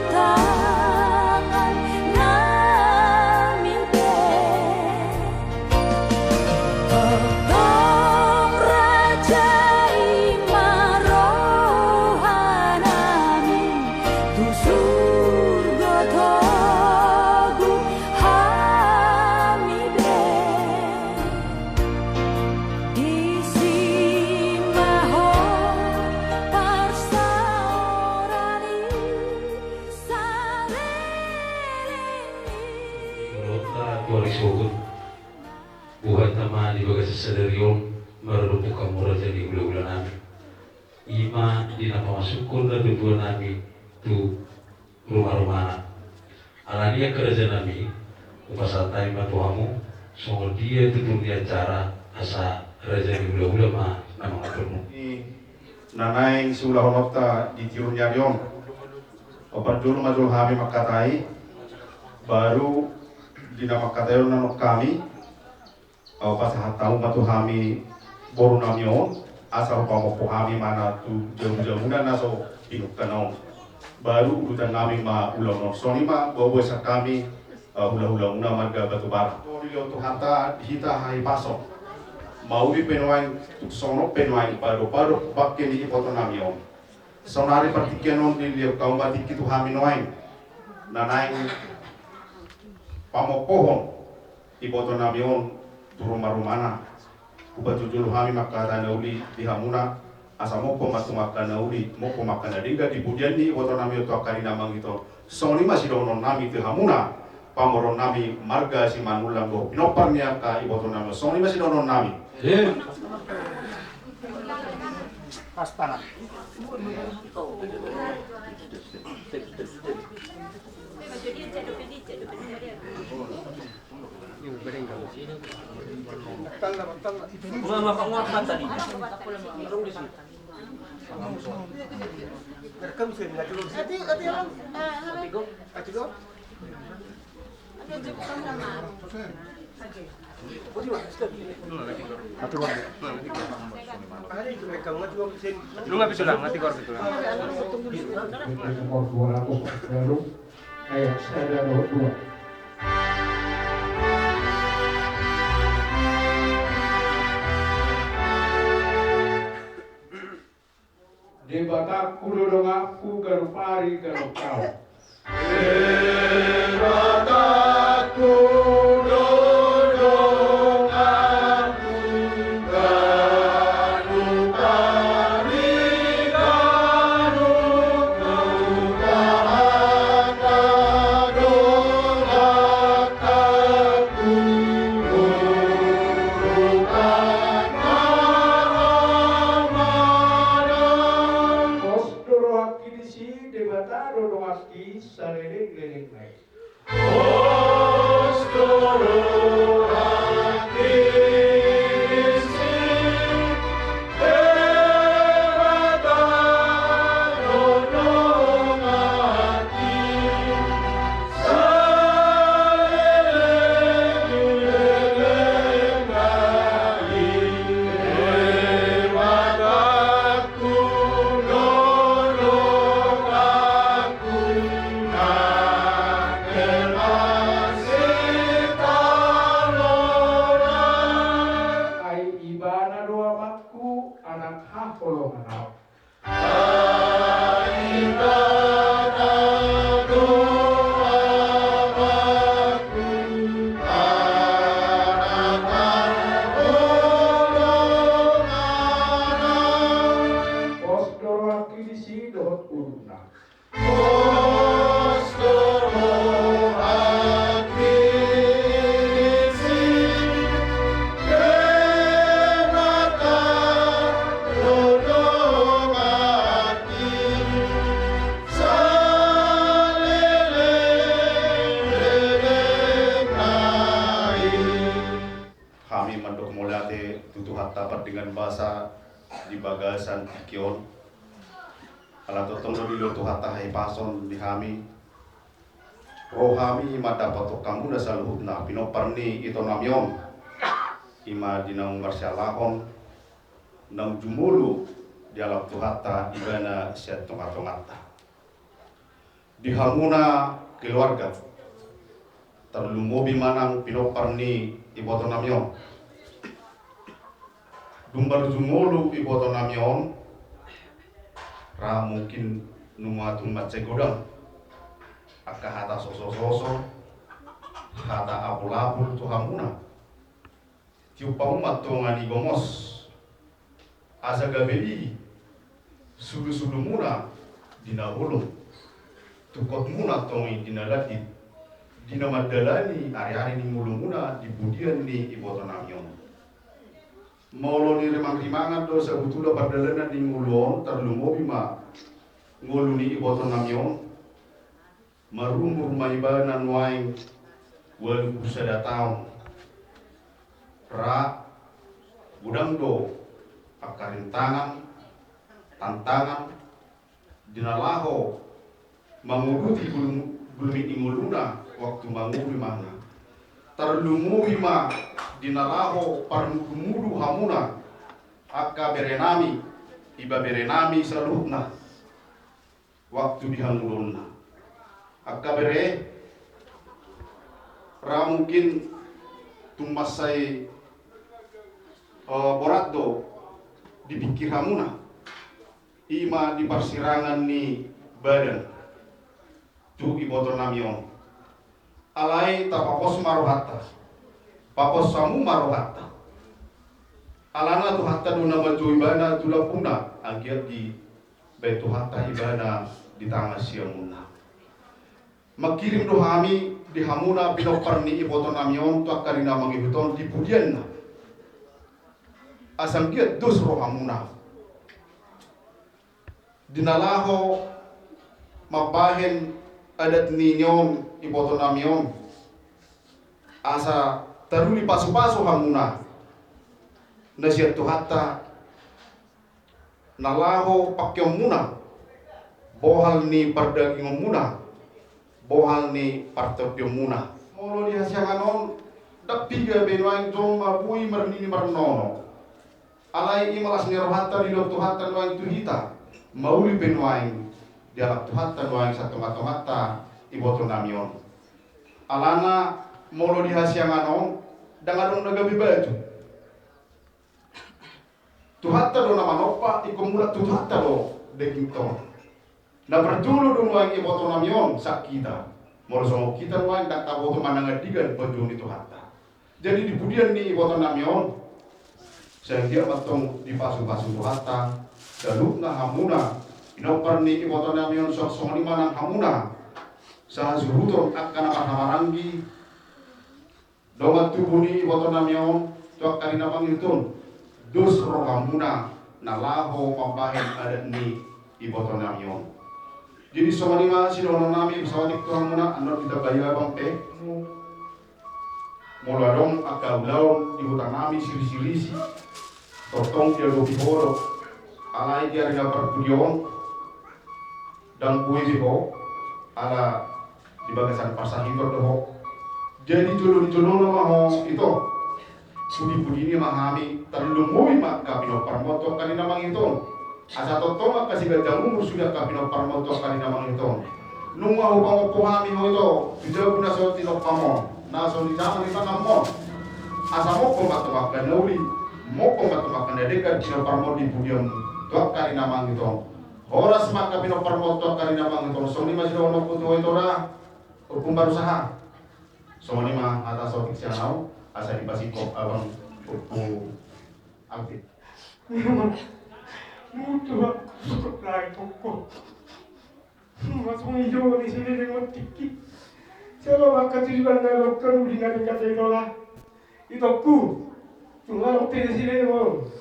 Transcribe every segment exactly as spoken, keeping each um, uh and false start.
Tangan nami be. Tongtong rajai ma roha nami tu surgo togu hami be. Disi ma ho parsaoran i saleleng ni. Molo ta tu ari sogot, buhata ma di bagasan sadari on, mardomu hamu raja ni hulahula nami. I ma di na pamasukhon na tubu nami tu rumarumana. Alani i angka raja nami, hupasahat hami ma tu hamu, songon dia tutur ni acara, asa raja ni hulahula ma na mangaturmu. I na naeng siulahononta di tiur ni ari on. Opat jolo ma jolo hami mangkatai, baru di na mangkatai on nanon hami, hupasahat hamu ma tu hami boru nami on, asa hupamompo hami ma na tu jamujamuna na so pinungka na on. Baru udutan nami ma ulaon on. Songon i ma boaboa sian hami, eh, hulahula muna marga Batubara. Uli Tuhanta di hita hahipason. Mauli pe nuaeng, tung songon on pe nuaeng, padopadok bangke ni iboto nami on. Saonari partingkian on dilehon hamu ma tingki tu hami nuaeng, na naeng pamompohon iboto nami on tu rumarumana. Hupajojolo hami ma angka hata na uli di hamuna, asa mompo ma tung angka na uli, mompo ma angka na denggan di pudian ni iboto nami on tu angka ari na mangihut on. Songon i ma sidohonon nami tu hamuna, pamoruon nami marga Simanullang dohot pinompar ni angka iboto nami on. Songon i ma sidohonon nami. Pas tangan. Nomor dua ratus baru, ayat sada dohot dua. Debatangku do donganku ganup ari ganup taon. Debatangku do donganku ganup ari ganup taon. Debatangku do donganku ganup ari ganup taon. Pos do rohangki disi, Debata do donganki saleleng-lelengna i. Pos do rohangki disi, Debata do donganki saleleng-lelengna i. Debatangku do donganku nangkin masitalona. Ai Ibana do amangku, anak haholongan ahu. Pos do rohangki disi dohot udutna. Hami mandok mauliate tu Tuhanta pardenggan basa di bagasan tingki on. Ala tongtong do dilehon Tuhanta hahipason di hami. Ro hami mandapothon hamuna saluhutna pinompar ni ito nami on. I ma di naung marsialahon, naung jumolo dialap Tuhanta Ibana sian tongatonganta. Di hamuna keluarga, tarlumobi ma nang pinompar ni iboto nami on. Dung marujung ngolu iboto nami on, ra mungkin nunga tung mansai godang angka hata sosososo, hata apulapul tu hamuna. Tiop hamu ma tongon i gomos, asa gabe i sulusulumuna di na holom, tungkotmuna tongon i di na landit, di na mandalani ariari ni ngolumuna di pudian ni iboto nami on. Molo ni rimangrimangan do sabutulna pardalanan ni ngolu on, tarlumobi ma ngolu ni iboto nami on. Marumur ma ibana nuaeng ualu pulu sada taon. Ra godang do angka rintangan, tantangan, di na laho manguduti gulung-, gulmit ni ngoluna waktu mangolu imana. Tarlumobi ma di na laho parmudumudu hamuna angka berenami, iba berenami saluhutna. Waktu di hangoluonna. Angka bere, ra mungkin tung mansai, eh, borat do dipikir hamuna. I ma di parsirangan ni badan tu iboto nami on. Alai tapapos ma rohanta. Papos hamu ma rohanta. Alana Tuhanta do na manjou ibana tu lambungna, anggiat dibaen Tuhanta ibana di tangan siamunna. Mangkirim do hami di hamuna pinompar ni iboto nami on tu angka ari na mangihut on di pudianna. Asa anggiat dos rohamuna. Di na laho mambahen adat ni on iboto nami on, asa taruli pasupasu hamuna na sian Tuhanta, na laho pangkeonmuna, bohal ni pardagingonmuna, bohal ni partondionmuna. Molo di hasiangan on, ndang piga be nuaeng jolma boi marnini marnono. Alai i ma las ni rohanta didok Tuhanta nuaeng tu hita, mauli pe nuaeng dialap Tuhanta nuaeng satongatonganta iboto nami on. Alana molo di hasiangan on, ndang adong na gabe batu. Tuhanta do na manompa, ingkon mulak tu Tuhanta do dagingta on. Na parjolo do nuaeng iboto nami on sian hita. Molo songon hita nuaeng ndang taboto manang andigan panjou ni Tuhanta. Jadi di pudian ni iboto nami on, sai anggiat ma antong dipasupasu Tuhanta saluhutna hamuna pinompar ni iboto nami on, songon i ma nang hamuna sahasuhuton angka na marhahamaranggi. Dongan tubu ni iboto nami on tu angka ari na mangihut on, dos rohamuna na laho mambahen adat ni iboto nami on. Jadi songon i ma sidohonon nami, saotik tu hamuna, annon ditambai abang pe. Molo adong angka ulaon di huta nami sirisilisi, tongtong diadopi ho do. Alai di ari na parpudi on, ndang boi be ho, ala di bagasan parsahiton do ho. Jadi jolo ni jolona ma ho ito. Pudi-pudi ni ma hami, tarlumobi ma angka pinomparmon tu angka ari na mangihut on. Asa tongtong angka siganjang umur sude angka pinomparmon tu angka ari na mangihut on. Nunga hupamompo hami ho ito tu jabu na so tinompamon, na so nijaha ni tanganmon. Asa mompo ma antong angka na uli, mompo ma antong angka na denggan pinomparmon di pudianmu tu angka ari na mangihut on. Horas ma angka pinomparmon tu angka ari na mangihut on. Songon i ma sidohononku tu ho ito da, Ompu Marusaha. Songon i ma hata saotik sian ahu, asa dipasingkop abang Ompu Alvin. Mutu, Pak. Cukup lagi, Koko. Mas, mung ijo ni sini dengan tiki. Saya bawa ke tujuan dari dokter, udah nggak ada kata itu lah. Itu aku. Cuma waktu di sini, Bang.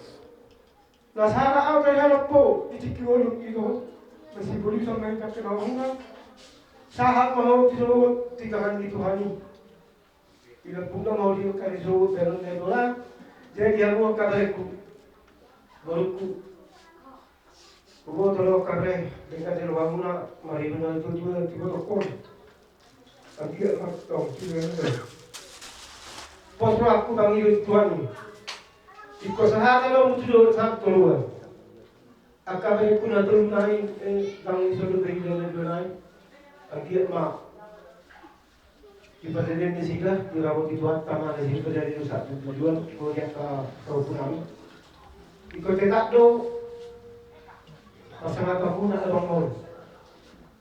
Na sahat ahu tahe halak po, di tingki ngolum i do. Masiboli sama i kake na unang. Sahat ma ho di sogot di tangan ni Tuhan i. Di lambungna ma ho di kari sogot dalan na i do lah. Jadi hamu angka bahenku, borungku, huboto do angka re, denggan do rohamuna, maribana tutu na tibotokkon. Anggiat ma antong, pos rohangku pangido Tuhan i. Ingkon sahat do hamu tu dohot sahat toluan. Angka bahenku na tolu nai, eh, bang i solu bahen na dua nai. Dia ma di parjadian nasida, di rabo di Tuhan, tama nasida parjadian dosa tujuan, kemudian ke sahupunami. Ingkon tetap do pasangaponmuna abang on.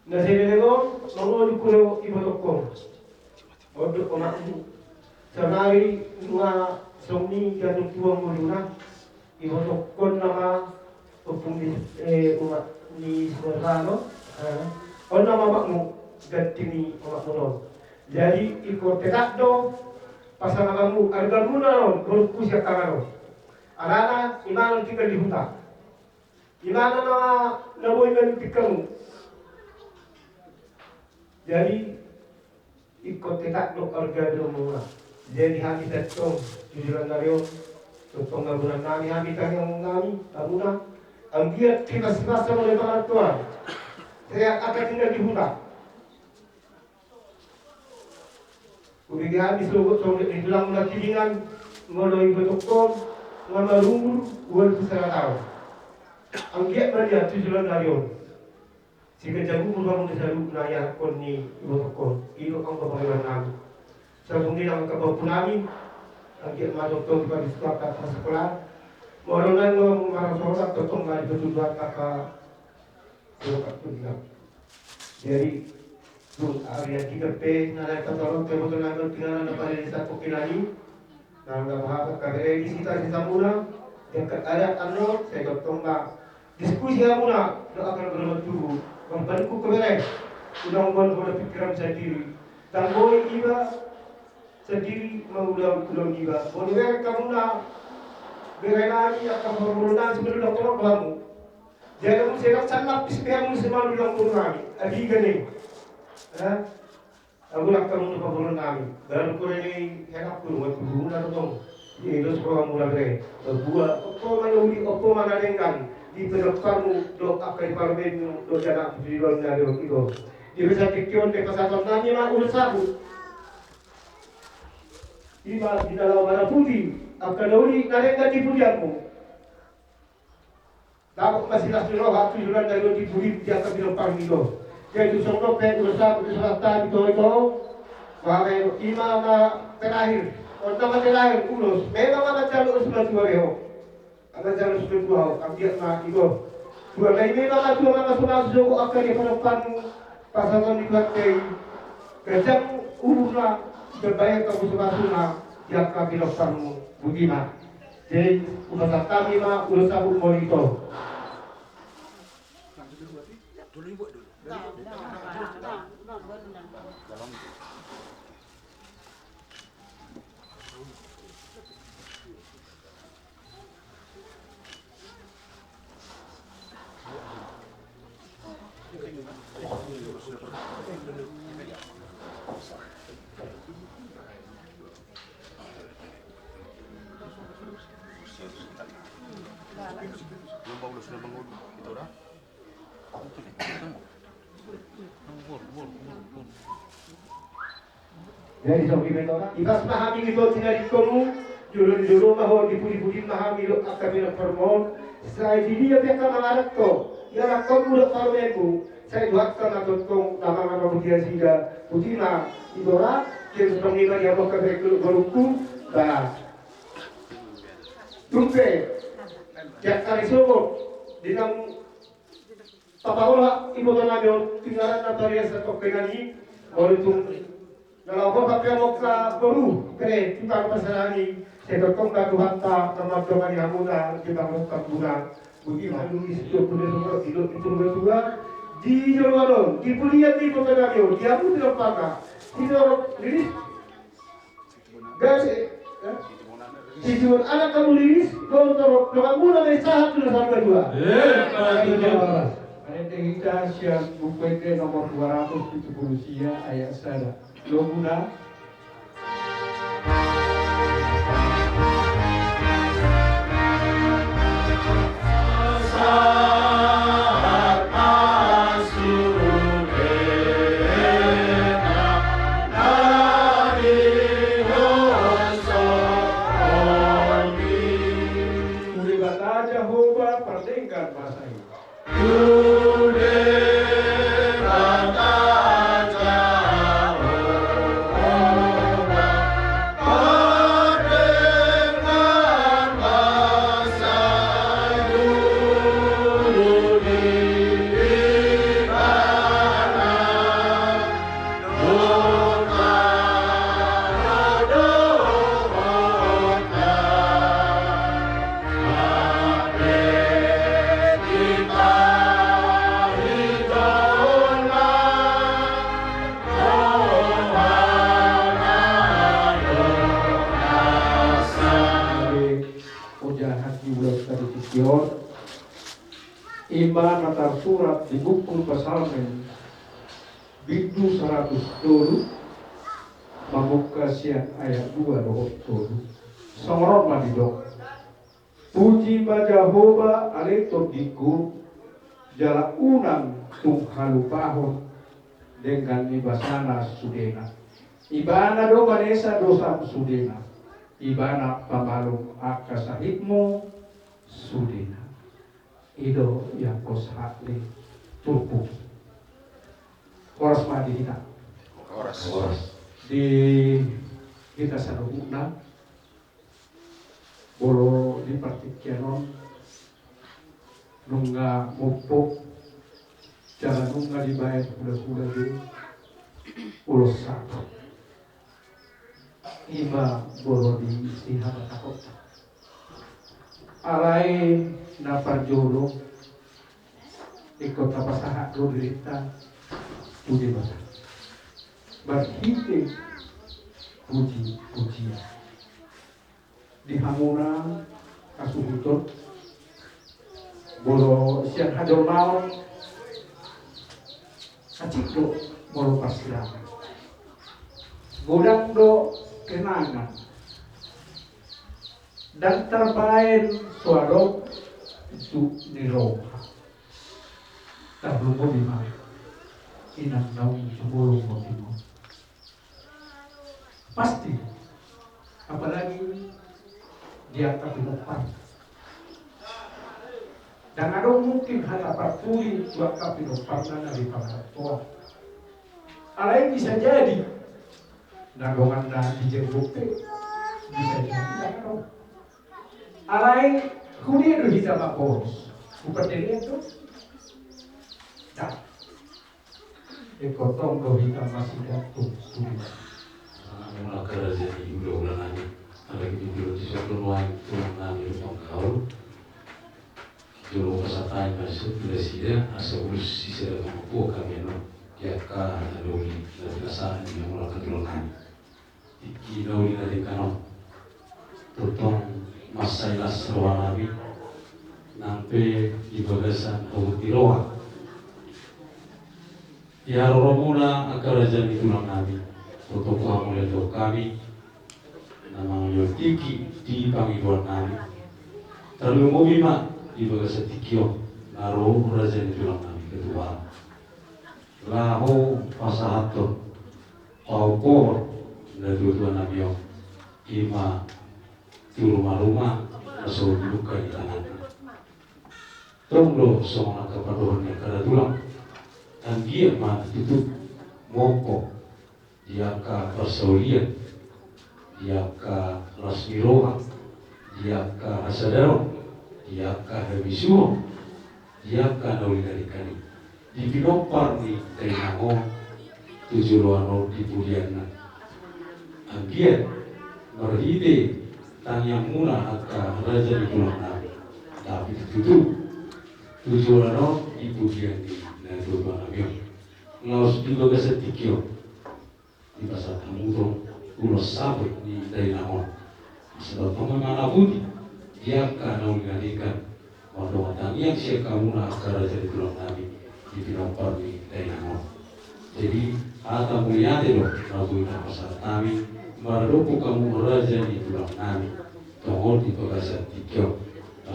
Na sai leleng on, mangolu do ibotongkon. On do omakmu. Saonari nunga songon i dia tutuang ngoluna. Ibotongkon nama ompung ni, eh, umak ni Sumarrano. Eh, on nama omakmu, ganti ni omakmu on. Jadi ingkon tetap do pasangaponmu, argalmuna on, borungku sian tangan on. Alana imana tinggal di huta. Imana na, na boi manutik hamu. Jadi ingkon tetap do argalmuna. Jadi hami tongtong di joloan ni ari on, tongtong gaburan nami hami, tangiang nami hamuna. Anggiat hibasibasa molo i pangarantoan. Sehat angka tinggal di huta. Hubege hami sogot songon na nidok ni Tulang Mula Tidingan, molo ibotongkon nga marumur ualu pulu sada taon. Anggiat ma dia tu joloan ni ari on. Siganjang umur hamu di saluhutna ianakhon ni ibotongkon. I do angka pangidoan nami. Saluhutna angka pahompu nami. Anggiat ma tongtong dipabisu angka parsikolaan. Molo nunga marhasohotan tongtong ma dipatunduhon angka Jadi, dung ari na tiga pe na naeng pasahaton pe boto nami on, tinggal na pada di sampung kinani. Na nunga pasahat angka bere di sita-sitamuna. Jangka adat annon sai tongtong ma diskusi hamuna dohot angka na tubu. Molo panukkuk pe bere, unang boan holan pingkiranmu sandiri. Ndang boi iba sandiri mangula ulaon iba. Molo bereng hamuna, bere nami, angka parboru nami, simalungun do hamu. Jadi muse ndang sannapis be hamu simalungun boru nami. Abiga ni. Eh? Abu angka munu parboru nami. Baru kore ni henakku, mangkubuna tongtong. Jadi dos pro hamuna bere. Buat opo ma na uli, opo ma na denggan di pinomparmu dohot angka di parumaenmu dohot di anakmu di joloan ni ari on. Di bagasan tingki on, di pasahaton nami ma ulos sahat. Ima di na laho maraputi angka na uli na denggan di pudianmu. Dapot ma silas ni roha tu joloan ni ari on di pudianmu, di angka pinomparmu i do. Jadi songon on pe ulos sahat di sahat tadi do i do. Ima na terakhir. On nama terakhir ulos. Memang na manjalo ulos matua be ho. Angka jala sude dua, anggiat ma i do. Dua na i memang na dua na masumasu sogot angka di panomparmu, pasahaton ni Tuhan pe i. Ganjang umurna, jala bahen angka pasupasuna di angka pinomparmu. Boti ma. Jadi hupasahat hami ma ulos sahat molo i do. Jadi songon i ma, ipas ma hami di tonga ni tingki on, jolo ni jolo ma ho, di pudi-pudi ma hami dohot angka pinomparmu on. Sai di dia pe angka mangaranto ianakhonmu dohot parumaenmu, sai Tuhanta ma tongtong na mangaranto nasida. Boti ma i do ra. Jadi songon i ma di hamu angka bere dohot borungku. Ba, dung pe di angka na sogot di na papahola iboto nami on, tinggalan na parias na tongkengan i, molo tung na laho papahola pe angka boru, bere, tu pasahaton nami, sai tongtong ma Tuhanta na mandongani hamuna di pangarahutmuna. Boti ma, dung i sidok puna sumur, sidok di purba tua, di joloan on, di pudian ni iboto nami on, di hamu di lompatna, sidok lilis. Gase, eh? Sitiruon anak hamu lilis, do torop donganmuna na sahat tu na sahat dua. Eh, patuju. Marende hita sian Buku Ende nomor dua ratus tujuh puluh sia ayat sada. Loguna. Tu Debata Jahowa pardenggan basa i. Tu Debata Na tarsurat di buku Psalmen, bindu saratus tolu, mamungka sian ayat dua dohot tolu. Songon on ma didok: Puji ma Jahowa ale tondingku, jala unang tung halupahon denggan ni basana sudena. Ibana do manesa dosam sudena, Ibana pamalum angka sahitmu sudena. I do i angka sahat ni turpuk. Horas ma di hita. Horas. Horas. Di hita saluhutna, molo di partingkian on nunga mompo jala nunga dibaen hulahula be ulos sahat. Ima molo di si hata takot. Alai na parjolo, ingkon tapasahat do dirinta tu Debata marhite puji-pujian. Di hamuna hasuhuton, molo sian hajolmaon, asing do molo parsirangan. Godang do kenangan. Ndang tarbaen so adong juk ni roha. Tarlumobi ma inang naung jumolo motima. Pasti. Apalagi di angka pinompar. Ndang adong mungkin hata partuli tu angka pinomparna na di pangarantoan. Alai bisa jadi na donganna di jenggot pe, bisa jadi ndang adong. Alai hudia do hita mamboros? Hupardengean do? Ndang. Ingkon tong do hita masigantung tu Debata. Mula karaja ni hulahula nami, apalagi di jolo di son do nuaeng tulang nami Lumban Gaol. Jolo pasahat hami ma tu nasida asa ulos sisada mamampuhon hami annon di angka na doli na pinasahat ni hamu angka tulang nami. Tingki na uli na denggan on, tongtong mansai las roha nami nang pe di bagasan hobot ni roha. Di haroromuna angka raja ni tulang nami, tongtong hamuliathon hami na mangihut tingki di pangidoan nami. Tarlumobi ma di bagasan tingki on na ro raja ni tulang nami ketua laho pasahathon pahompu ni natuatua nami on, ima tu rumaruma na so didungka di tanganna. Tong do songon angka pandohan ni angka datulang, anggiat ma tutu mompo di angka parsaulian, di angka las ni roha, di angka hasadaon, di angka habisuhon, di angka na uli na denggan i di pinompar ni dainang on tu joloan on di pudianna. Anggiat marhite tangiangmuna angka raja ni tulang nami, tapi tutu tu joloan on di pudian ni natuatua nami on. Laos di bagasan tingki on dipasahat hamu tong ulos sahat ni dainang on. Asa tongtong ma mangaputi di angka na uli na denggan mardongan tangiang sian hamuna angka raja ni tulang nami di pinompar ni dainang on. Jadi hata mauliate do na boi na pasahat hami maradophon hamu raja ni tulang nami. Tong on di bagasan tingki on,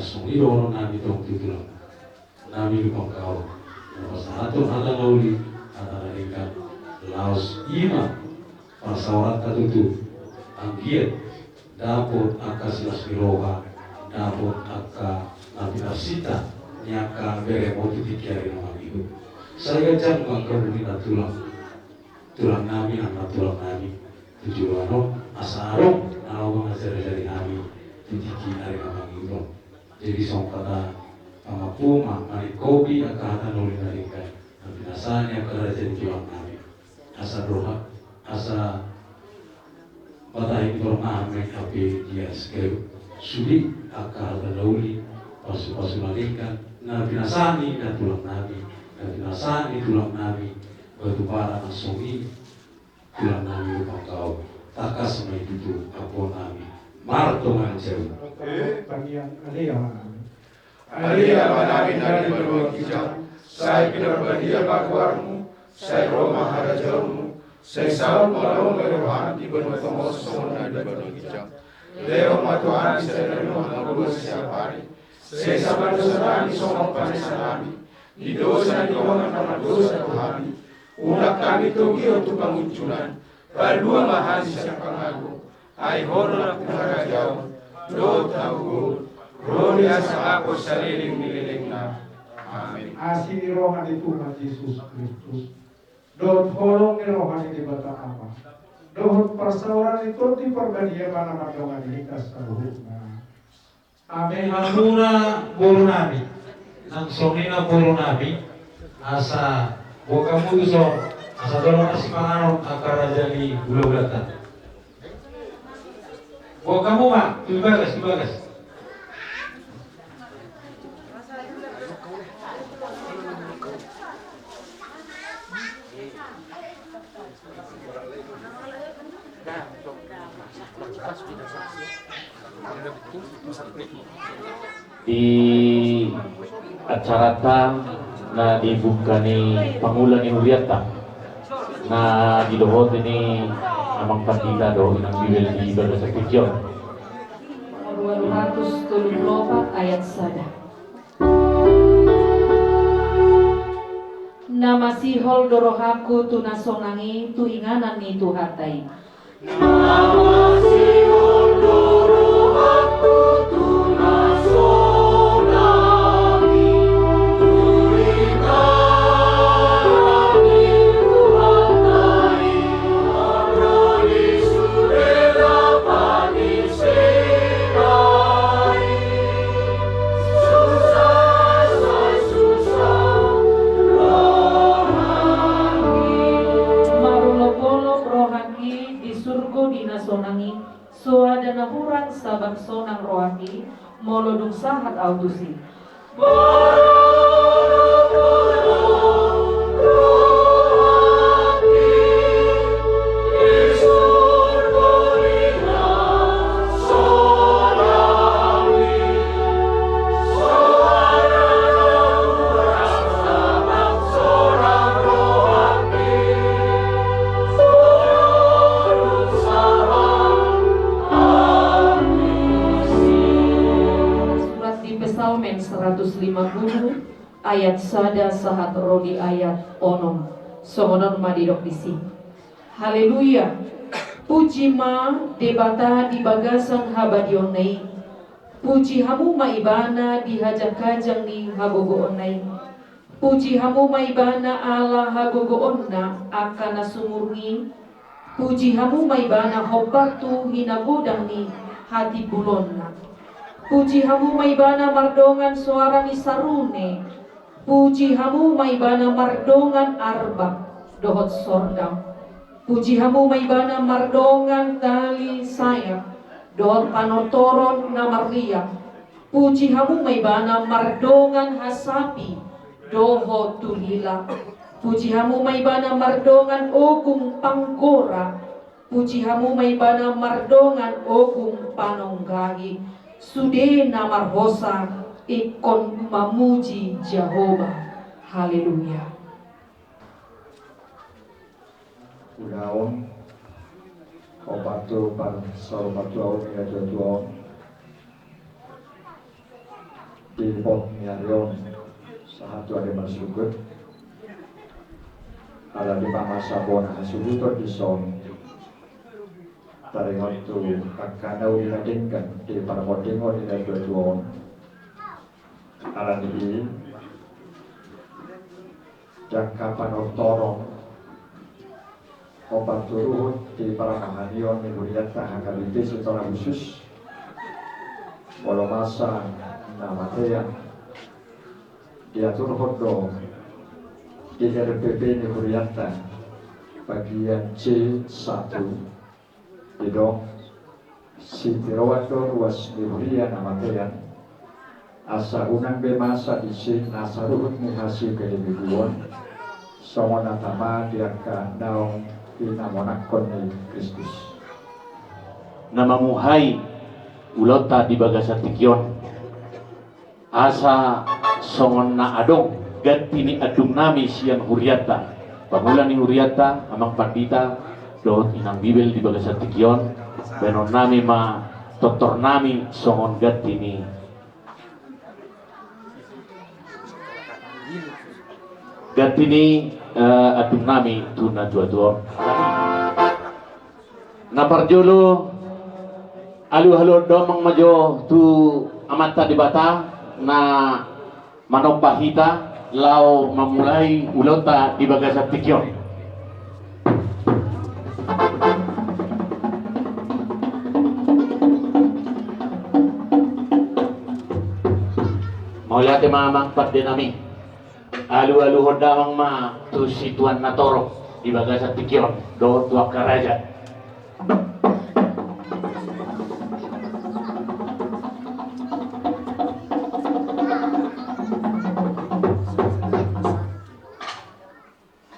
songon i dohonon nami tong tu tulang nami Lumban Gaol, na pasahathon hata na uli, hata na denggan, laos ima parsaoranta tutu, anggiat dapot angka silas ni roha, dapot angka na pinarsinta ni angka berem on tu tingki ari na mangihut. Sai ganjang ma angka umur ni tulang, tulang nami, nang na tulang nami tu joloan on, asa adong na laho mangajariajari hami tu tingki ari na mangihut on. Jadi songon hata pangampu ma maningkopi angka hata na uli na denggan na pinasahat ni angka raja ni tulang nami. Asa roha, asa matahi ni parumahan ma i hape di atas kayu. Sude angka hata na uli, pasupasu na denggan na pinasahat ni natulang nami, na pinasahat ni tulang nami Batubara na songon i. Tulang nami Lumban Gaol, tangkas ma i tutu ampuon nami martonga ni jabu. Tangiang ale ama nami. Ale Amanami na di banua ginjang, sai pinarbadia ma goarmu, sai ro ma harajaonmu, sai saut ma lomo ni roham di banua tonga on songon na di banua ginjang. Lehon ma tu hami sadari on hangoluan siapari, sesa ma dosanami songon panesanami di dosa ni dongan na mardosa tu hami, unang hami togihon tu pangunjunan, palua ma hami sian pangago, ai Ho do nampuna harajaon dohot hagogoon, ro di hasangapon saleleng ni lelengna. Amin. Asi ni roha ni Tuhan Jesus Kristus, dohot holong ni roha ni Debata Ama, dohot parsaoran ni Tondi Parbadia ma na mandongani hita saluhutna. Amin. Hamuna borunami, nang songon i na borunami, asa boan hamu tuson, asa jolo marsipanganon angka raja ni hulahulanta. Boan hamu ma tu bagas, tu bagas. Di acaranta na di buka ni pangula ni hurianta na didohoti ni Amang Pandita dohot Inang Bibel di bagasan tingki on. Dua ratus tolu pulu opat ayat sada. Na masihol do rohangku tu na sonang i, tu inganan ni Tuhanta i. Na masihol do rohangku tu na sonang i, tu inganan ni Tuhanta i. Ala ni sude na pangis Marolopolop rohangki di surgo di na sonang i, soada na hurang sabap sonang rohangki, molo dung sahat au tusi. Surat di Psalmen seratus lima puluh, ayat sada sahat ro di ayat onom. Songon on ma didok disi. Haleluya. Puji ma Debata di bagasan habadiaonna i. Puji hamu ma Ibana di hajangkajang ni hagogoonna i. Puji hamu ma Ibana ala hagogoonna angka na sumurung i. Puji hamu ma Ibana hombar tu hinagodang ni hatimbulonna. Puji hamu ma Ibana mardongan soara ni sarune. Puji hamu ma Ibana mardongan arbak dohot sordam. Puji hamu ma Ibana mardongan tali sayap dohot panortoron na marliak. Puji hamu ma Ibana mardongan hasapi dohot tulila. Puji hamu ma Ibana mardongan ogung panggora. Puji hamu ma Ibana mardongan ogung panonggahi. Sude na marhosa ingkon mamuji Jahowa. Haleluya. Ulaon, opat tu par, saur opat tu aon, ina tu aon. Di pot ni ari on, sahat tu ari marsogot. Ala di pamasa bona hasuhuton dison. Taringot tu angka na uli na denggan di parpondingon ni na tua-tua on. Ala ni i, di angka panortoron, opat tu ruhut di parmahanion ni hurianta H K B P secara khusus, molo masa na matean, diaturhon do di R P P ni hurianta, bagian C satu, didok, sitiruon do ruas ni huria na matean, asa unang be masa disi na saruhut ni hasigademeguon, songon na tama di angka naung pinamonangkon ni Kristus. Na mamuhai ulaonta di bagasan tingki on. Asa songon na adong ganti ni andung nami sian hurianta, pangula ni hurianta, amang pandita dohot inang Bibel di bagasan tingki on, baenon nami ma tortor nami songon ganti ni, ganti ni, eh, andung nami tu na tua-tua on. Na parjolo, alualuhon damang ma jo tu Amanta Debata na manompa hita laho mamulai ulaonta di bagasan tingki on. Mauliate ma amang pande nami. Alualuhon damang ma tu situan na torop di bagasan tingki on dohot tu angka raja.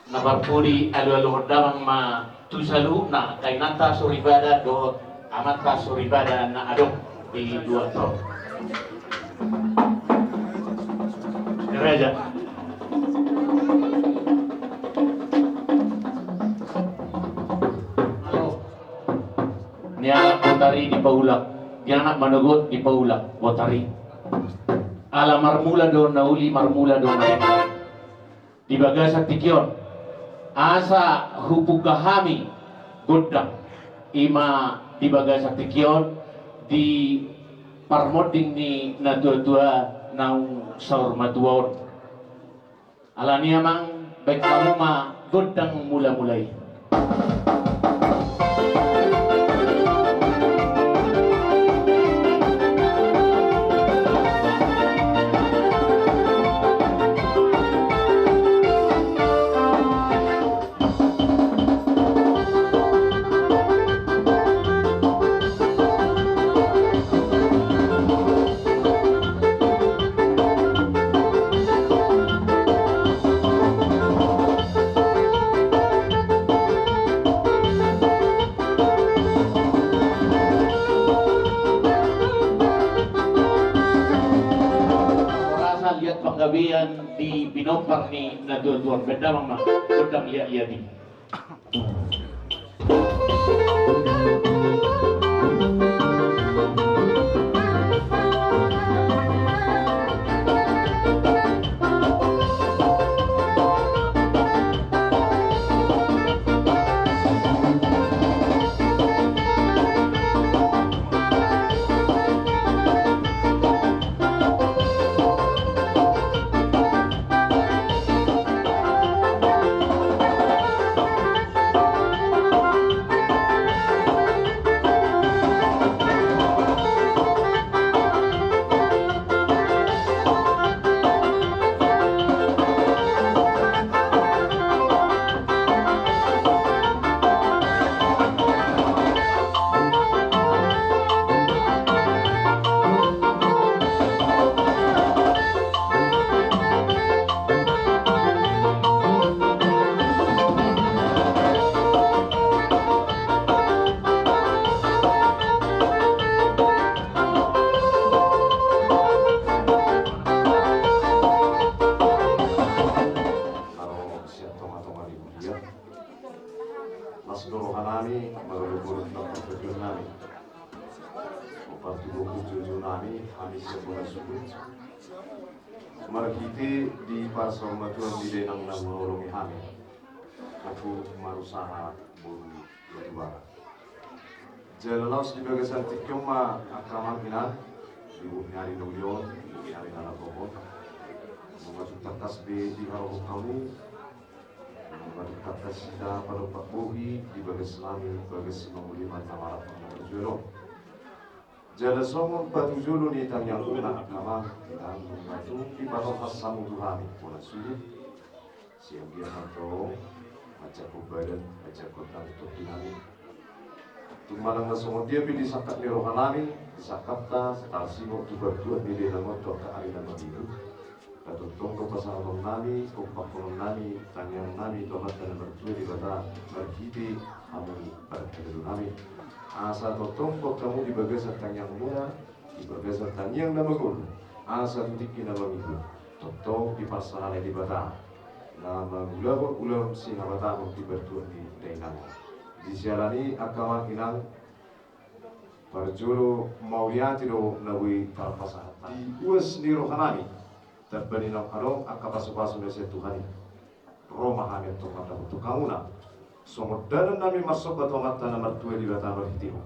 Na parpudi alualuhon damang ma tu saluhutna angka inanta soripada dohot amanta soripada na adong di luat on. Raja. Alo. Ni anak botari dipaulak, ni anak manogot dipaulak botari. Ala marmula do na uli, marmula do na uli. Di bagasan tingki on, asa hubuka hami gondang, ima di bagasan tingki on, di parmonding ni na tua-tua naung saur matua on. Alani amang, baen hamu ma gondang mula-mula i. Rasa liat panggabean di pinompar ni na tua-tua on, baen damang ma gondang liat-liat i. Aro sian tonga-tonga ni huria. Las do roha nami, marolopolop do partondion nami. Partudohon joujou nami, hami sian bona suhut. Marhite di pasaur matua ni dainang na mangoloi hami. Aku marusaha boru Batubara. Jala laos di bagasan tingki on ma angka amang inang, di buku ni ari na uli on, di buku ni ari na laho on. Nunga tung tangkas be diharohon hamu, nunga tung tangkas hita padompak bohi di bagas nami, bagas simanguliman na marap na marjual on. Jala songon patujolo ni tangiangmuna angka amang inang, nunga tung dipatorhas hamu tu hami bona suhut. Sian dia mantong, manjangkon badan, manjangkon tangan topi nami. Tung manang na songon dia pe di sangkap ni roha nami, di sangkapta, tarsingkop tu partuat ni dainang on tu angka ari na mangihut. Tongtong do pasahaton nami, pahophop nami, tangiang nami tu Amanta na martua Debata, marhite hamu parhalado nami. Asa tongtong hamu di bagasan tangiangmuna, di bagasan tangiang na mangolu. Asa tu tingki na mangihut, tongtong diparsahat Debata na mangulahon ulaon sihabatahon di partuat ni dainang. Di siala ni i angka amang inang, parjolo mauliate do na boi tarpasahat di uas ni rohanami. Tamba ni naung adong angka pasupasu na sian Tuhan i, ro ma hami antong mandapothon hamuna songon dalan nami marsomba tu Amanta na martua Debata marhite ho.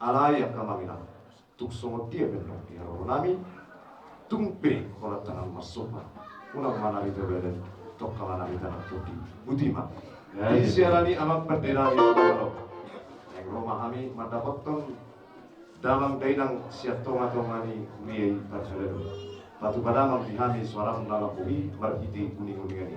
Alai angka amang inang, tung songon dia pe nang di harorunami, tung pe holan tangan marsomba, unang manarita badan, tongka manarita nang tondi. Botima. Di siala ni i amang pande nami, naeng ro ma hami mandapothon damang dainang sian tongatonga ni huria i parhalado. Patupa damang di hami soaram na lampu i marhite uninguningan i.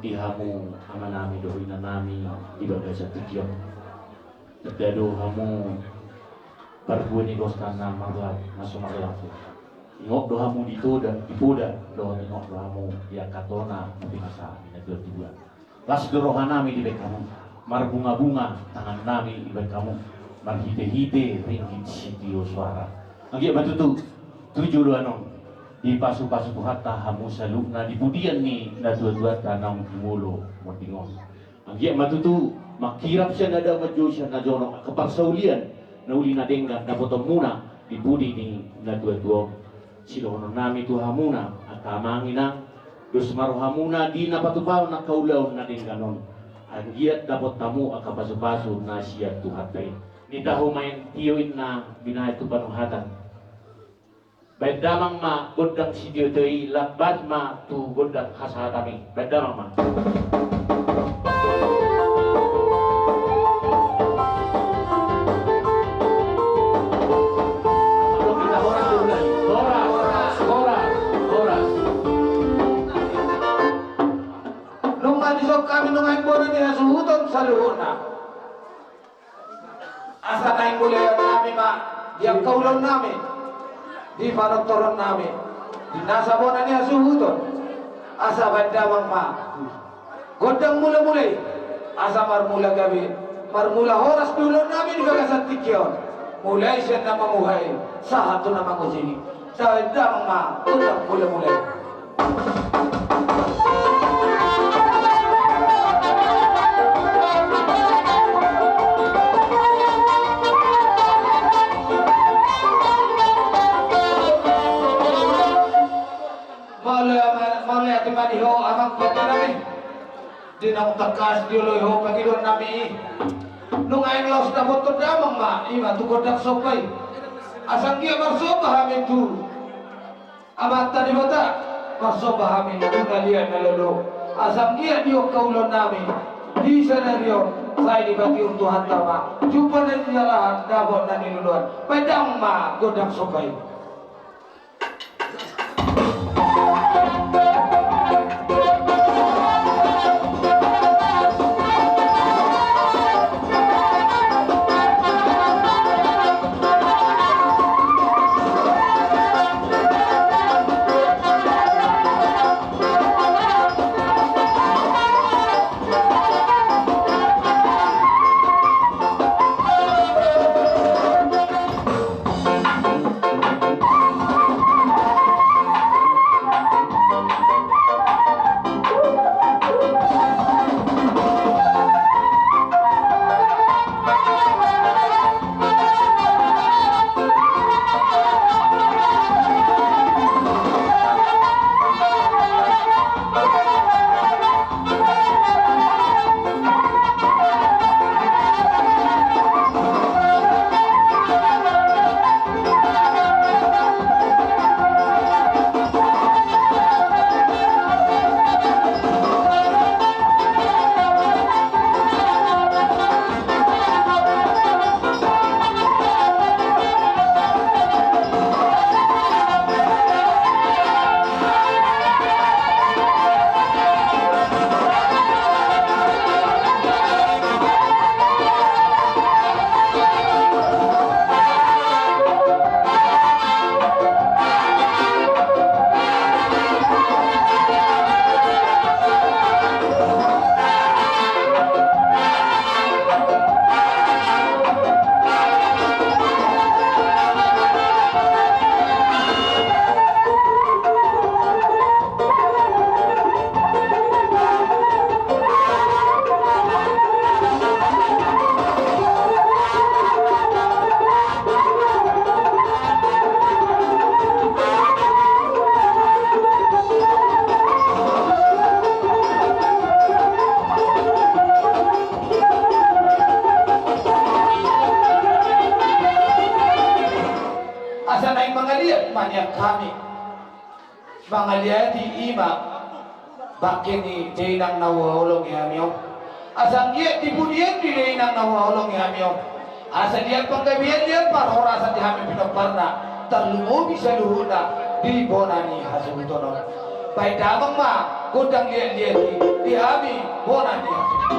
Di hamu amanami dohot inanami di bagasan tingki on. Tanda do hamu parbue ni gosta na marla-, na so marlaku. Ingot do hamu di toda, di poda, dohot ingot do hamu di angka tona na pinasahat ni natuatua. Las do rohanami dibahen hamu, marbungabunga tangannami dibahen hamu, marhitehite ringgit sitio soara. Anggiat ma tutu tu joloan on dipasupasu Tuhanta hamu saluhutna di pudian ni natuatuanta naung jumolo monding on. Anggiat ma tutu mangkirap sian na dao, manjou sian na jonok, angka parsaulian na uli na denggan dapotonmuna di pudi ni natuatua on. Sidohononnami tu hamuna angka amang inang, dos ma rohamuna di na patupaon angka ulaon na denggan on. Anggiat dapot hamu angka pasupasu na sian Tuhanta i. Nitahu ma i tio inna binahen tu panuhatan. Bahen damang ma gondang sitiotio i, lambat ma tu gondang hasahatami. Bahen damang ma. Horas, horas, horas. Nunga dison hami nuaeng bona ni hasuhuton saluhutna. Asa naeng mulaionnami ma di angka ulaonnami, di panortoronnami, di nasa bona ni hasuhuton. Asa bahen damang ma gondang mulamula i, asa marmula gabe, marmula horas di ulaonnami di bagasan tingki on. Mulai sian na mamuhai sahat tu na mangujungi. Bahen damang ma gondang mulamula i. Mauliate ma di ho amang pande nami. Di naung tangkas dioloi ho pangidoan nami i. Nunga naeng laos dapothon damang ma i ma tu gondang somba i. Asa anggiat marsomba hami tu Amanta Debata, marsomba hami tu na liat na lolo. Asa anggiat diongka ulaon nami di sadari on sai dipatiur Tuhanta ma jumpa na nilalahan, dapot na niluluan. Baen damang ma gondang somba i. Asa naeng mangaliat ma nian hami. Mangaliati i ma bangke ni dainang na huhaholongi hami on. Asa anggiat di pudian ni dainang na huhaholongi hami on, asa liat panggabean, liat parhorasan di hami pinomparna, tarlumobi saluhutna di bona ni hasuhuton on. Baen damang ma gondang liatliat i di hami bona ni hasuhuton.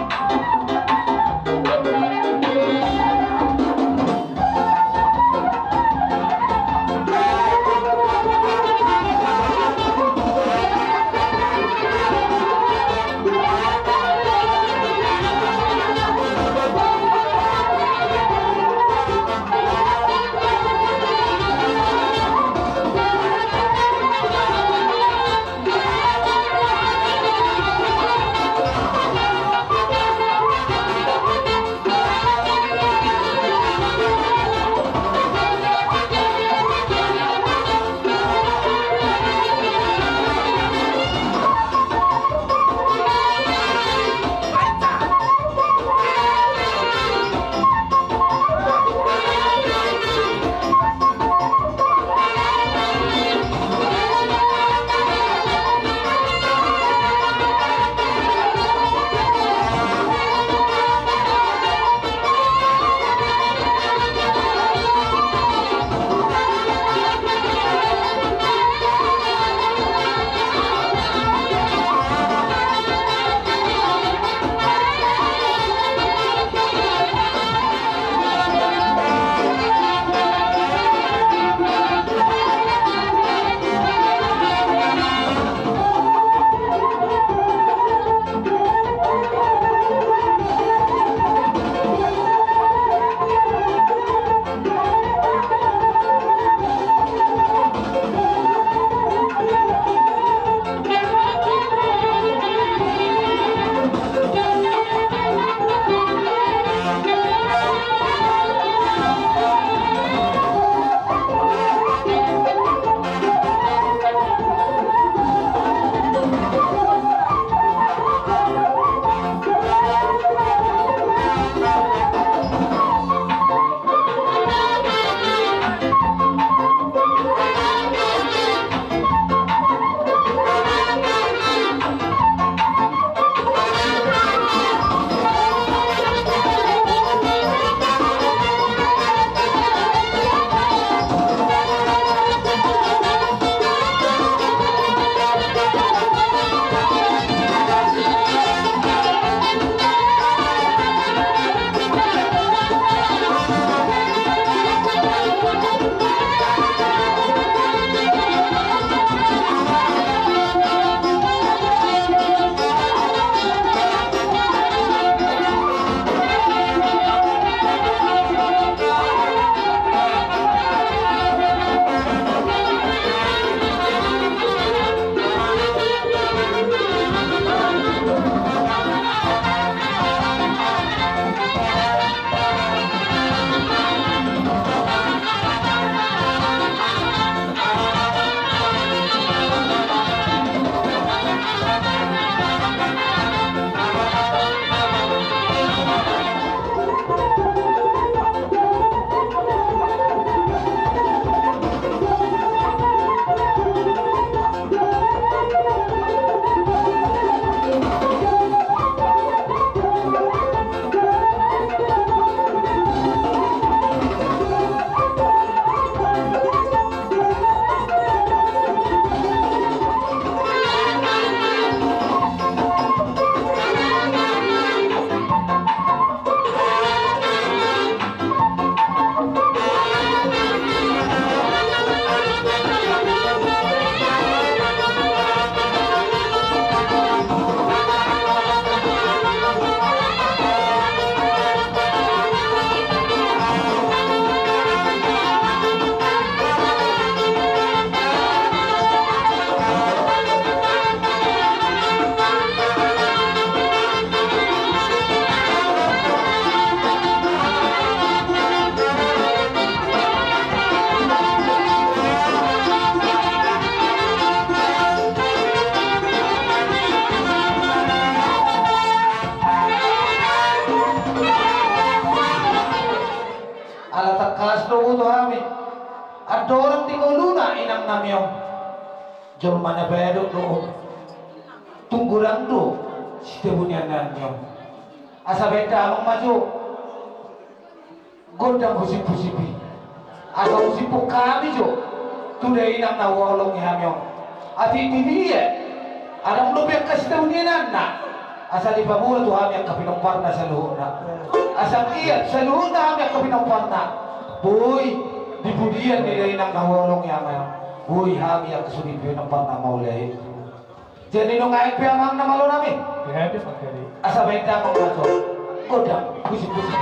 Jolma na bahen do, tunggu, dang do sitebunian nami on. Asa bahen damang ma jo gondang husiphusip i. Asa husiphon hami jo tu dainang na huoloi hami on. Atik di dia adong dope angka sitebunianna, asa dipaboa tu hami angka pinomparna saluhutna. Asa ia saluhutna hami angka pinomparna boi dipudian di dainang na huoloi hami on. Boi hami angka sude pinomparna mauliate. Jadi nunga aek pe amang na malo nami. Asa bahen damang ma jo gondang husiphusip.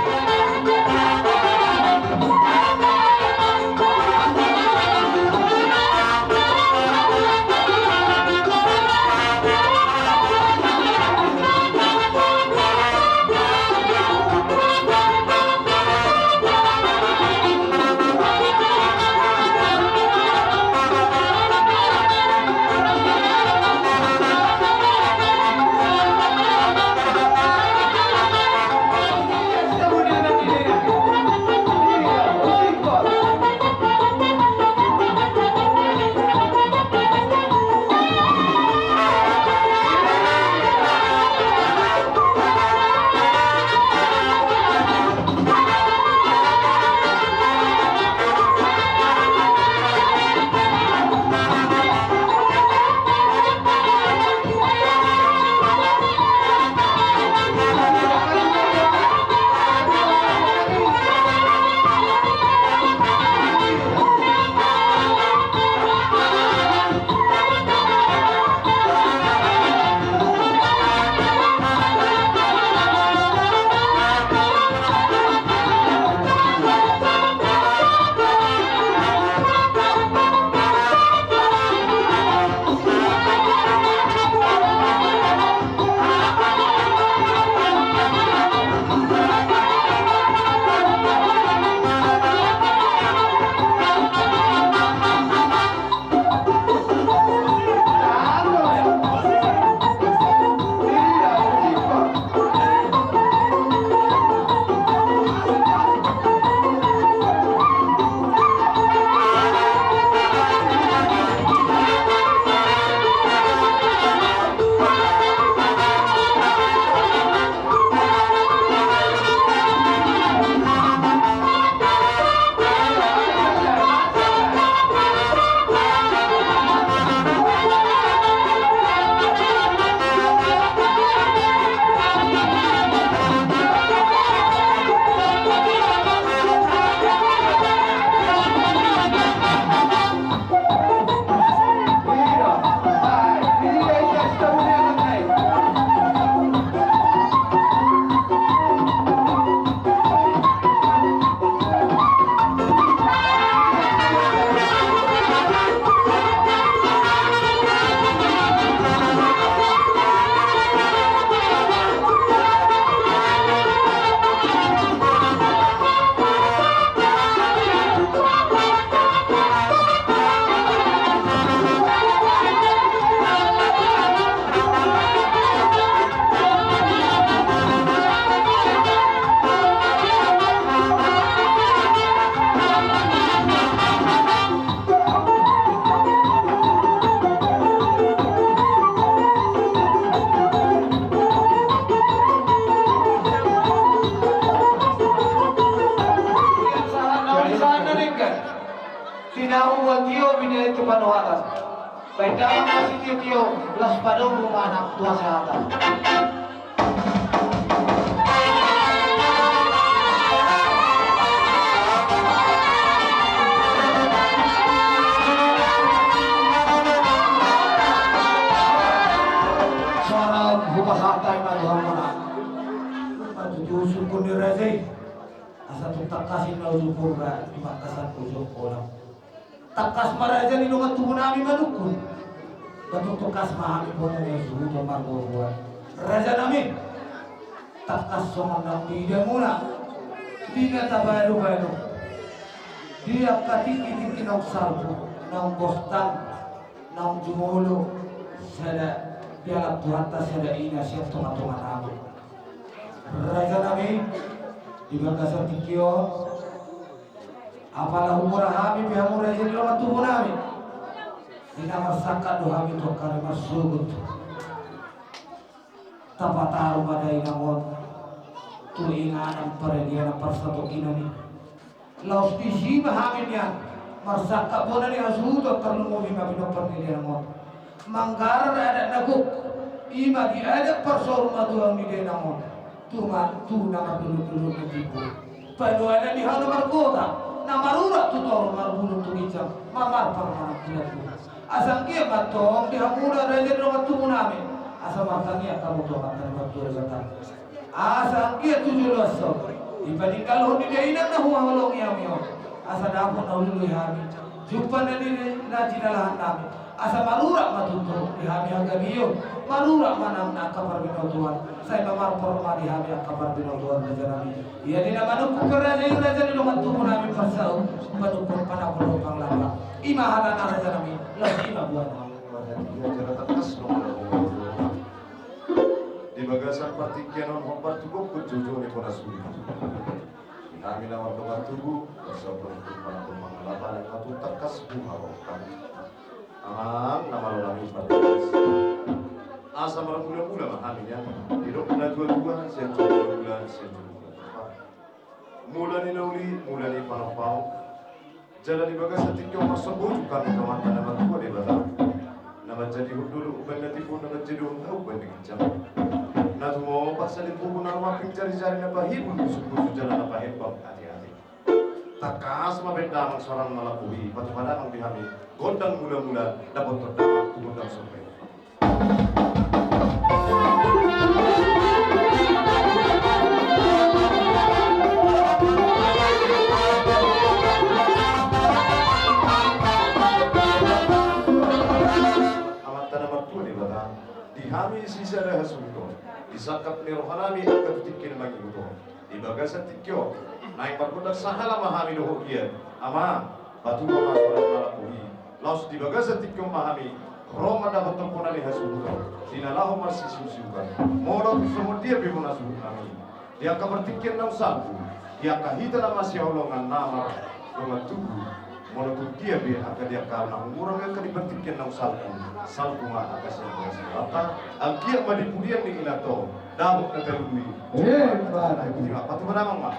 Di na hubuat tio, binahen tu panuhatan. Bahen damang ma sitiotio, las padomu ma nang tu hasahatan. Songon hupasahat hami ma tu hamuna. Tutu sungkun ni raja i. Asa tung tangkas i na ujung purba, di bagasan ujung olang. Tangkas ma raja ni dongan tubu nami manungkun. Ba tung tangkas ma hami bona ni suhut margogoan. Raja nami, tangkas songon naung diida muna. Di na tabalo-balo. Di angka tingki-tingki naung salpu, naung bostang, naung jumolo, sada dialap Tuhanta sada ina sian tonga-tonga nami. Raja nami, di bagasan tingki on, apala humurang hami pe hamu raja ni dongan tubu nami. Di na marsangkap do hami tu angka ari marsogot. Tapataru ma dainang on tu inganan paradianan parsatongkinan i. Laos disi ma hami nian marsangkap bona ni hasuhuton, tarlumobi ma pinompar ni dainang on manggarar adat na gok. I ma di adat parsaur matua ni dainang on tu ma, tu na mardolok-dolok na timbo. Panuanan ni hau na margota, na marurat tu toru, marbulung tu ginjang, mamar parmanan tu lagu. Asa anggiat ma antong di hamuna raja ni dongan tubu nami, asa martangiang hamu tu Amanta na martua Debata. Asa anggiat tu joloan on dipatinggalhon ni dainang na huhaholongi hami on, asa dapot na hulului hami, jumpang na ni na jinalahan nami. Asa marurat ma tutu di hami hagabeon, marurat ma nang angka parbinotoan, sai mamar ma di hami angka parbinotoan, raja nami. Ia di na manungkun pe raja i, raja ni dongan tubu nami, parsaulian, manungkun panapulon panglapa. I ma hatana, raja nami, laos i ma buana. Di bagasan partingkian on hombar tu gokhon joujou ni bona suhut. Di hami na mardongan tubu, parsaulian, manungkun panapulon panglapa, nang na tung tangkas huharoro hami. Amang na malo nami partingkian, asa marmula-mula ma hami nian. Didok na tua-tua, sian tua mula-mula, sian tua mula-mula. Mula ni na uli, mula ni panompaon. Jala di bagasan tingki on marsomba ujung hami tu Amanta na martua Debata, na manjadihon dolok umbahen na timbo, na manjadihon hau umbahen na ginjang, na tumompa salipupu na rumamping jari-jari, na pahibul pusu-pusu jala na pahembang ate-ate. Tangkas ma bahen damang suara na malambok i, patupa damang di hami gondang mula-mula, dapothon damang tu gondang somba i. Amanta na martua Debata, di hami sisada hasuhuton, di sangkap ni roha nami angka tu tingki na mangihut on. Di bagasan tingki on, naeng margondang sahala ma hami dohot ia, Amang, patupa ma suara na malambok i. Laos di bagasan tingki on ma hami ro mandapothon bona ni hasuhuton, di na laho marsisiusiuan. Molo tung songon dia pe bona suhut nami, di angka partingkian naung salpu, di angka hita na masihaholongan na mardongan tubu, molo tung dia pe angka di angka na hurang angka di partingkian naung salpu, salpu ma angka sian bagasan rohanta. Anggiat ma di pudian ni inanta on dapot na tarlumobi. Emma tutu. Patupa damang ma.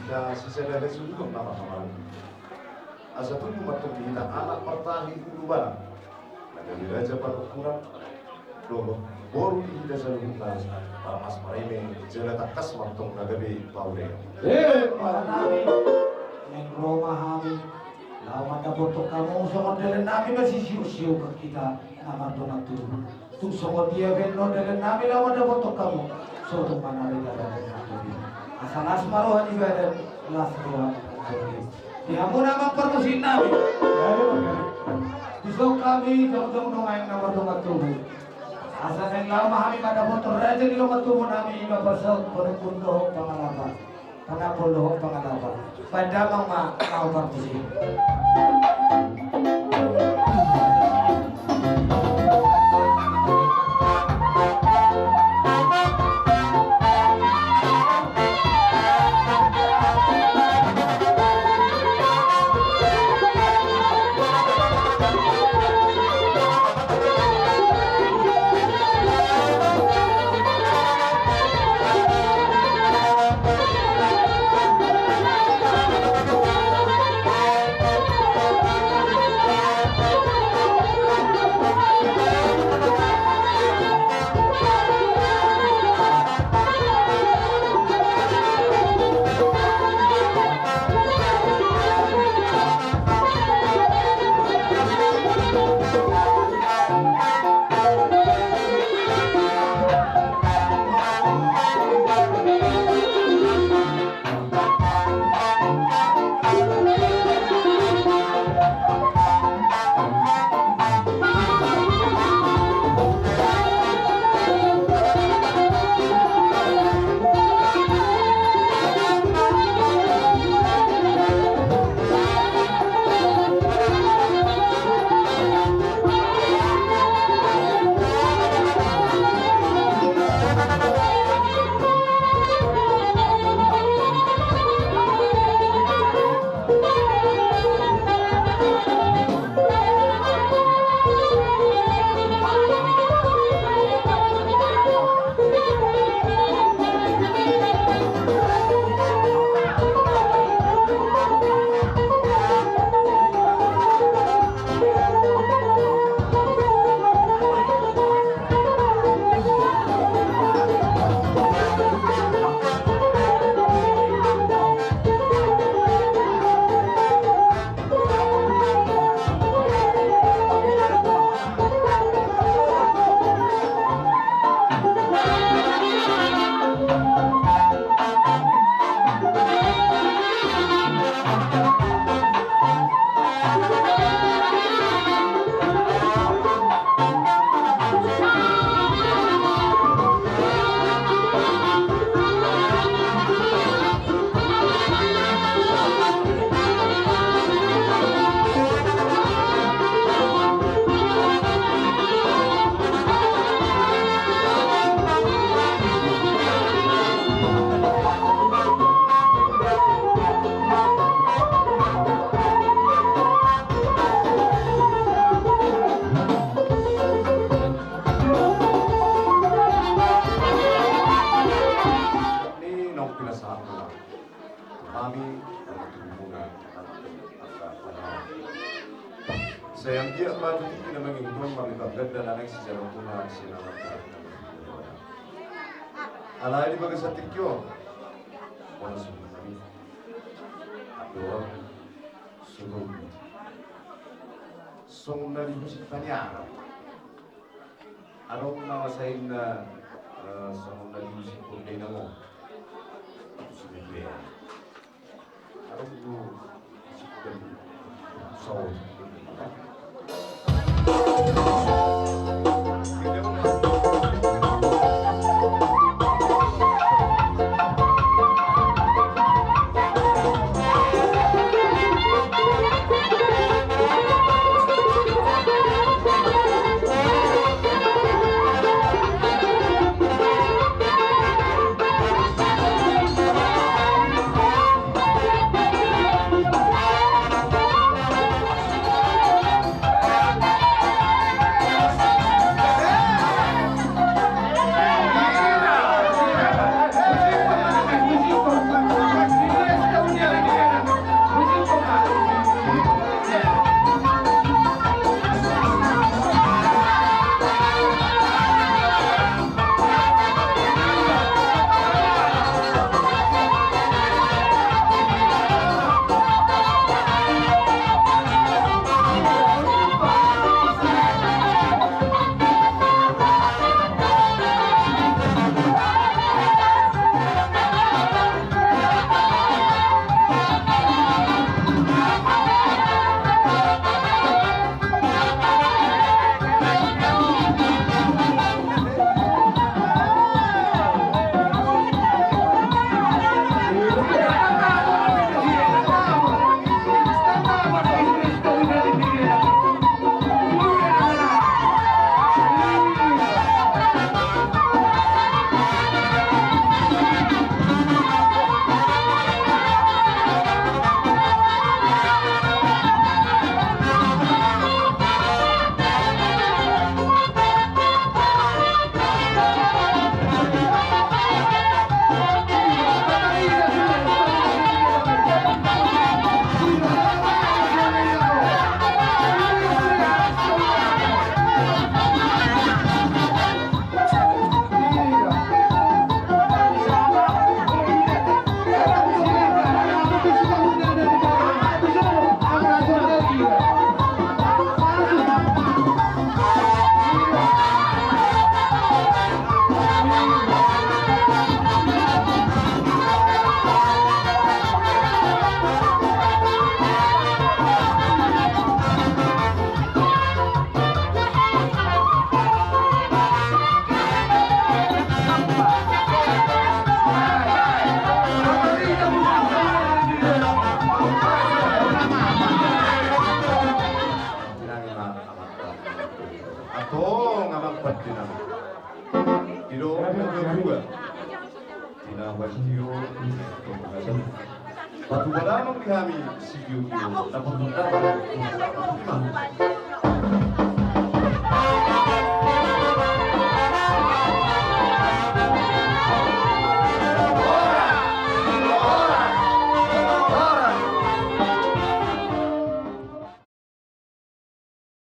Sisada hasuhuton na marhamaranggi. Asa tubu ma antong di hita anak partahi ulu balang na gabe raja panungkunan dohot boru di hita saluhutna, parmas pareme jala tangkas ma antong na gabe paulea. Eh, para nami, naeng ro ma hami laho mandapothon hamu songon dalan nami na sisiuk-siuk hita na mardongan tubu. Tung songon dia pe annon dalan nami laho mandapothon hamu, so tung manarida dalan nami. Asa las ma roha ni badan, las roha ni badan. Di hamu na amang parmusik nami, dison hami jongjong nuaeng na mardongan tubu. Asa naeng laho ma hami mandapothon raja ni dongan tubu nami, i ma pasahat panungkun dohot pangalapa. Panungkun dohot pangalapa. Baen damang ma laho parmusik. Ni naung pinasahat muna tu hami, tu hamuna, angka panurirang. Sai anggiat ma tu tingki na mangihut on marlipat ganda na naeng sijaloon muna sian amanta. Alai di bagasan tingki on, bona songon hami, andorang songon, songon na di husik taniara. Adong na masainna, eh, songon na di husik Pondianak on. Husik Pondianak. Adong do husik Pondianak. Songon. Ido, ido dua. Tina Wastio, Patupalangon di hami, sitio-tio, dapot-dapot.